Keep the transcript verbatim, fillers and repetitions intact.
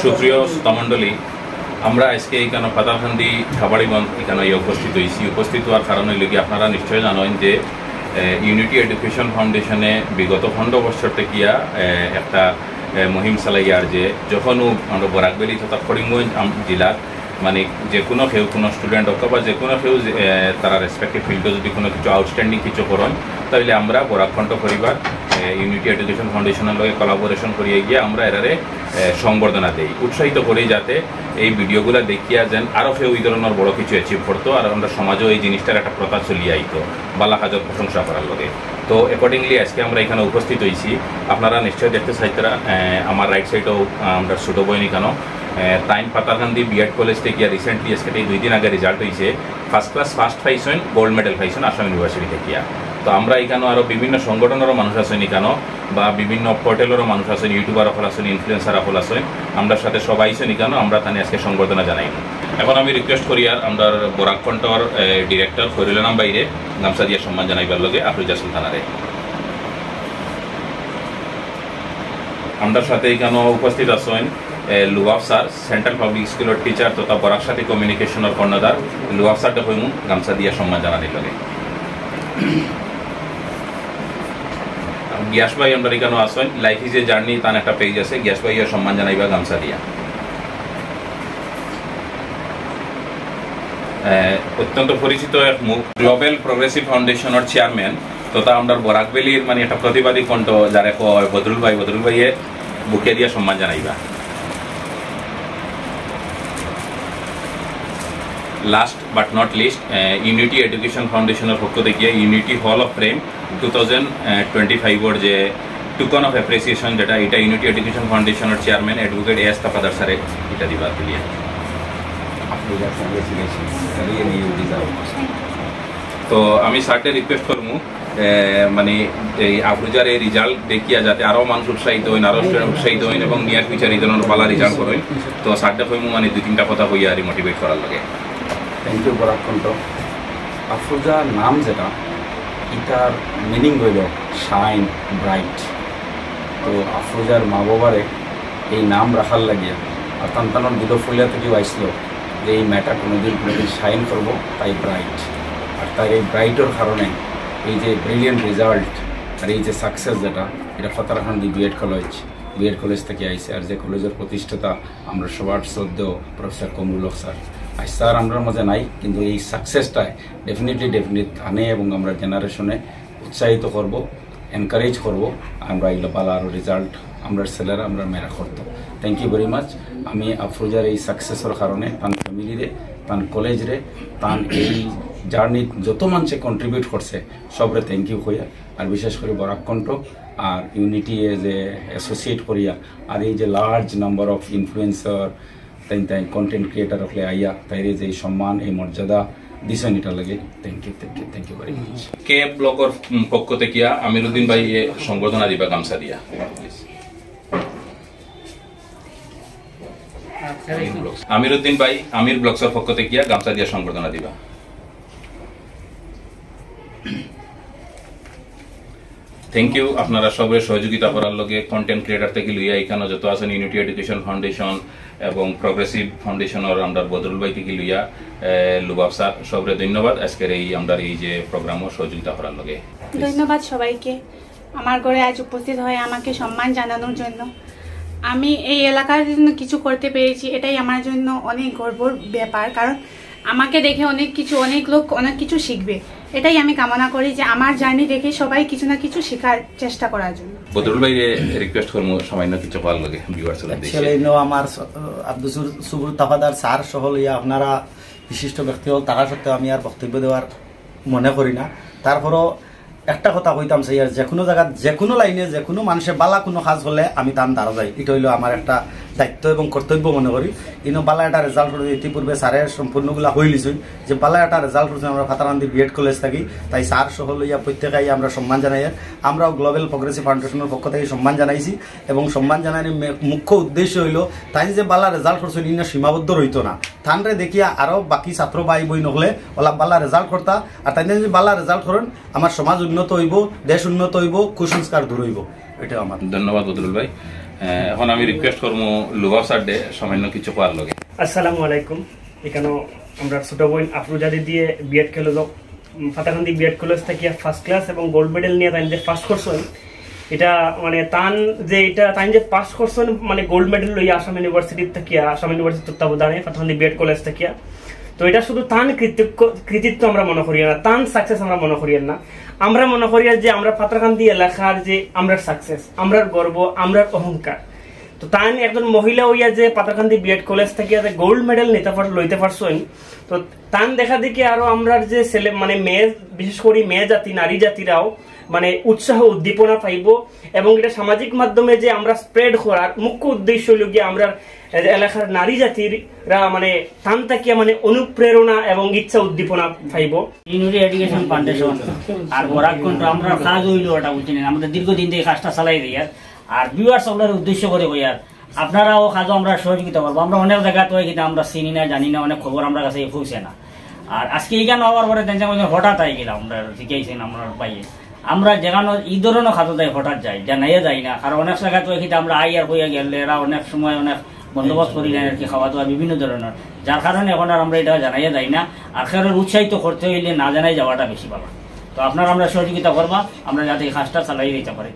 সুপ্রিয় শ্রোতামণ্ডলী, আমরা আজকে এখানে পাতারকান্দি কাবাড়িবন্দ এখানে উপস্থিত হয়েছি। উপস্থিত হওয়ার কারণ হইল কি, আপনারা নিশ্চয় জানেন যে ইউনিটি এডুকেশন ফাউন্ডেশনে বিগত পনেরো বছর থেকে একটা মুহিম চালাইয়ার যে যখন আমরা বরাক ভ্যালি তথা করিমগঞ্জ জেলার মানে যে কোনো কেউ, কোনো স্টুডেন্ট হোক বা যে কোনো কেউ, তারা রেসপেক্টিভ ফিল্ডে যদি কোনো কিছু আউটস্ট্যান্ডিং কিছু করেন, তাহলে আমরা বরাক কণ্ঠ পরিবার ইউনিটি এডুকেশন ফাউন্ডেশনের লগে কোলাবোরেশন করিয়া গিয়া আমরা এরারে সংবর্ধনা দেই, উৎসাহিত করি, যাতে এই ভিডিওগুলা দেখিয়া যেন আরও কেউ এই ধরনের বড় কিছু অ্যাচিভ করতো, আর আমরা সমাজেও এই জিনিসটার একটা প্রথা চলিয়া আইতো, বালা কাজর প্রশংসা করার লগে। তো অ্যাকর্ডিংলি আজকে আমরা এখানে উপস্থিত হয়েছি। আপনারা নিশ্চয় দেখতে চাইতারা, আমার রাইট সাইডেও আমরা ছোটো বইন এখানে, তাইন পাতারকান্দি বিএড কলেজ থেকে গিয়া রিসেন্টলি আজকে এই দুই দিন আগে রেজাল্ট হয়েছে, ফার্স্ট ক্লাস ফার্স্ট পাইছেন, গোল্ড মেডেল পাইছেন আসাম ইউনিভার্সিটি থেকে। তো আমরা এখানে আরও বিভিন্ন সংগঠনেরও মানুষ আছেন এখানে, বা বিভিন্ন পোর্টালেরও মানুষ আছেন, ইউটিউবার অকল আছেন, ইনফ্লুয়েন্সার অকল আছেন, আমরার সাথে সব আইছেন এখানে, আমরা তানে আজকে সংবর্ধনা জানাই। এখন আমি রিকোয়েস্ট করি আর আমরার বরাক কণ্ঠর ডিরেক্টর খৈরুল আনাম ভাইরে গামছা দিয়া সম্মান জানাইবার লগে আফরোজা সুলতানারে। আমরার সাথে এখানে উপস্থিত আছেন লুবাব স্যার, সেন্ট্রাল পাবলিক স্কুলের টিচার তথা বরাক সাথী কমিউনিকেশনের কর্ণধার। লুবাব স্যাররে কইমু গামছা দিয়া সম্মান জানানির লগে। গিয়াস ভাই আমরার এখানে আছেন, লাইফ ইজ এ জার্নি, তান একটা পেজ আছে, গিয়াস ভাইও সম্মান জানাইবা গামছা দিয়া। অত্যন্ত পরিচিত এক মুখ, গ্লোবাল প্রোগ্রেসিভ ফাউন্ডেশনের চেয়ারম্যান তথা আমরার বরাক ভ্যালির মানে একটা প্রতিবাদী কণ্ঠ, যারে কয় বদরুল ভাই, বদরুল ভাইয়ে বুকে দিয়া সম্মান জানাইবা। Last but not least, unity education ফাউন্ডেশনের পক্ষ থেকে unity hall of fame two thousand twenty ফাইভর যে টোকন অফ অ্যাপ্রিসিয়েশন, যেটা এটা ইউনিটি এডুকেশন ফাউন্ডেশনের chairman advocate A S Tafadar স্যারে এটা দিবা তুলিয়া। তো আমি স্যারকে রিকোয়েস্ট করবো, মানে এই আফরোজার এই রেজাল্ট দেখিয়া যাতে আরও মানুষ উৎসাহিত হইন, আরও স্টুডেন্ট উৎসাহিত হইন এবং নিয়ার ফিউচার এই ধরনের ভালো রেজাল্ট করেন। তো স্যারকে কইমু মানে দুই তিনটা কথা কইয়া আর মোটিভেট করার লগে। থ্যাংক ইউ বরাক কণ্ঠ। আফরোজার নাম যেটা, এটার মিনিং হইল শাইন ব্রাইট। তো আফরোজার মা বাবারে এই নাম রাখার লাগিয়া আর তান তানোর দুটো ফুলিয়া থেকে আইসলো যে এই মেয়েটা কোনোদিন কোনোদিন শাইন করবো, তাই ব্রাইট। আর তার এই ব্রাইটর কারণে এই যে ব্রিলিয়েন্ট রেজাল্ট আর এই যে সাকসেস যেটা, এটা ফতারকান্দি বিএড কলেজ, বিএড কলেজ থেকে আইছে। আর যে কলেজের প্রতিষ্ঠাতা আমরা সবার শ্রদ্ধেয় প্রফেসর কমরুল হক স্যার, আজ স্যার আমরার মাঝে নাই, কিন্তু এই সাকসেসটায় ডেফিনেটলি ডেফিনেটলি থানে এবং আমরা জেনারেশনে উৎসাহিত করব, এনকারেজ করব। আমরা এই বালা আরও রেজাল্ট আমরা ছেলেরা আমরা মেরা করতো। Thank you very much. আমি আফরোজার এই সাকসেসর কারণে তান ফ্যামিলিরে, তান কলেজরে, তান এই জার্নি যত মানুষে কন্ট্রিবিউট করছে, সবরে থ্যাংক ইউ কইয়া। আর বিশেষ করে বরাক কণ্ঠ আর ইউনিটি এ যে অ্যাসোসিয়েট করিয়া, আর এই যে লার্জ নাম্বার অফ ইনফ্লুয়েন্সার, তাই তাই কন্টেন্ট ক্রিয়েটার হকলে আইয়া তাইরে যে এই সম্মান, এই মর্যাদা দিছেন, এটা লাগে thank you, thank you, thank you very much. কে ব্লগর পক্ষ থেকে আমিরুদ্দিন ভাই এ সংবর্ধনা দিবা গামছা দিয়া, প্লিজ। আমিরুদ্দিন ভাই আমির ব্লগসর পক্ষ থেকে গামছা দিয়া সংবর্ধনা দিবা। থ্যাংক ইউ আপনারা সবরে সহযোগিতা করার লগে, কন্টেন্ট ক্রিয়েটার থেকে লইয়া এখানে যত আছেন, ইউনিটি এডুকেশন ফাউন্ডেশন এবং প্রোগ্রেসিভ ফাউন্ডেশনর আমরা বদরুল ভাই থেকে লইয়া, এ, লুবাব স্যার, সবরে ধন্যবাদ আজকের এই আমরা এই যে প্রোগ্রামও সহযোগিতা করার লগে। প্লিজ। ধন্যবাদ সবাইকে আমার ঘরে আজ উপস্থিত হয়ে আমাকে সম্মান জানানোর জন্য। আমি এই এলাকার জন্য কিছু করতে পেরেছি, এটাই আমার জন্য অনেক গর্বর ব্যাপার, কারণ আমাকে দেখে অনেক কিছু, অনেক লোক অনেক কিছু শিখবে। এটাই আমি কামনা করি যে আমার জার্নি দেখে সবাই কিছু না কিছু শেখার চেষ্টা করার জন্য। বদরুল ভাইরে রিকোয়েস্ট করবো সামান্য কিছু কওয়ার লগে ভিউয়ার্স উদ্দেশ্যে। অ্যাকচুয়ালি ইনো আমার স-, আব্দুল সু-, সুবুর তাফাদার স্যার সহ লইয়া আপনারা বিশিষ্ট ব্যক্তি হল, তারার সাথে আমি আর বক্তব্য দেওয়ার মনে করি না। তারপরও একটা কথা কইতাম চাই, আর যে কোনো জায়গা, যে কোনো লাইনে, যে কোনো মানুষে বালা কোনো কাজ করলে আমি তান দ্বারা যাই। এটা হইলো আমার একটা দায়িত্ব এবং কর্তব্য মনে করি। ইনো বালা একটা রেজাল্ট করে, ইতিপূর্বে স্যারের সম্পূর্ণগুলা হইলিছই, যে বালা একটা রেজাল্ট করছে আমরা ফাতারান্দি বিএড কলেজ থাকি, তাই স্যার সহ লইয়া প্রত্যেকে আমরা সম্মান জানাই। আমরাও গ্লোবাল প্রোগ্রেসিভ ফাউন্ডেশনের পক্ষ থেকে সম্মান জানাইছি এবং সম্মান জানানোর মে-, মুখ্য উদ্দেশ্য হইলো তাই যে বালা রেজাল্ট করছে, ইনো সীমাবদ্ধ রইতো না, তানরে দেখিয়া আরো বাকি ছাত্র ভাই বইন হকলে ওলা বালা রেজাল্ট করতা, আর তাই যদি বালা রেজাল্ট করেন আমার সমাজ উন্নত হইব, দেশ উন্নত হইব, কুসংস্কার দূর হইব। এটা আমার। ধন্যবাদ বদরুল ভাই। এখন আমি রিকোয়েস্ট করমু লুবাব স্যাররে সামান্য কিছু কওয়ার লাগি। আসসালামু আলাইকুম। এখানে আমরা ছোট বোন আফরুজা দিদিয়ে B Ed college, Patharkandi B Ed college থাকিয়া ফার্স্ট ক্লাস এবং গোল্ড মেডেল নিয়া তাইন যে পাস করছইন, এটা মানে তান যে এটা তাইন যে পাস করছইন মানে গোল্ড মেডেল লইয়া আসাম ইউনিভার্সিটি থাকিয়া, আসাম ইউনিভার্সিটি তত্ত্বাবধানে পাথারকান্দি বিএড কলেজ থাকিয়া। তো এটা শুধু তান কৃতিত্ব কৃতিত্ব আমরা মনে করিয়ার না, তান সাকসেস আমরা মনে করিয়ার না। আমরা মনে করিয়ার যে আমরা পাথারকান্দি এলাকার যে আমরার সাকসেস, আমরার গর্ব, আমরার অহংকার। তো তাইন একজন মহিলা অইয়া যে পাথারকান্দি বিএড কলেজ থাকিয়া যে গোল্ড মেডেল নিতে পার লইতে পারছইন, তো তান দেখা দেখি আরো আমরার যে ছেলে মানে মেয়ে, বিশেষ করি মেয়ে জাতি, নারী জাতিরাও মানে উৎসাহ উদ্দীপনা পাইবো। এবং এটা সামাজিক মাধ্যমে যে আমরা স্প্রেড করার মুখ্য উদ্দেশ্য অইল গিয়া আমরার এলাকার নারী জাতিরা মানে তান থাকিয়া মানে অনুপ্রেরণা এবং ইচ্ছা উদ্দীপনা পাইবো। ইনুরি এডুকেশন ফাউন্ডেশন আর বরাক কণ্ঠ আমরা কাজ অইল ওটা বুঝছি না, আমরা দীর্ঘদিন থেকে কাজটা চালাই দিই। আর আর ভিউয়ার্স আপনার উদ্দেশ্য করে কই আর আপনারাও কাজও আমরা সহযোগিতা করবো। আমরা অনেক জায়গা তো কিন্তু আমরা চিনি না, জানি না, অনেক খবর আমরা কাছে পৌঁছে না। আর আজকে এখানে হওয়ার পরে দেখলাম যে হঠাৎ আই গেলাম, আমরা জিজ্ঞাসা আমরা পাইয়ে আমরা যেখানে এই ধরনের খাতো যাই হঠাৎ যাই, জানাইয়া যাই না। কারণ অনেক জায়গা তো কিন্তু আমরা আই আর কইয়া গেলে এরা অনেক সময় অনেক বন্দোবস্ত করি নেয় আর কি, খাওয়া দাওয়া বিভিন্ন ধরনের। যার কারণে এখন আর আমরা এটা জানাইয়া যাই না। আর কারোর উৎসাহিত করতে হইলে না জানাই যাওয়াটা বেশি ভালো। তো আপনারা আমরা সহযোগিতা করবা, আমরা যাতে এই কাজটা চালাই দিতে পারি।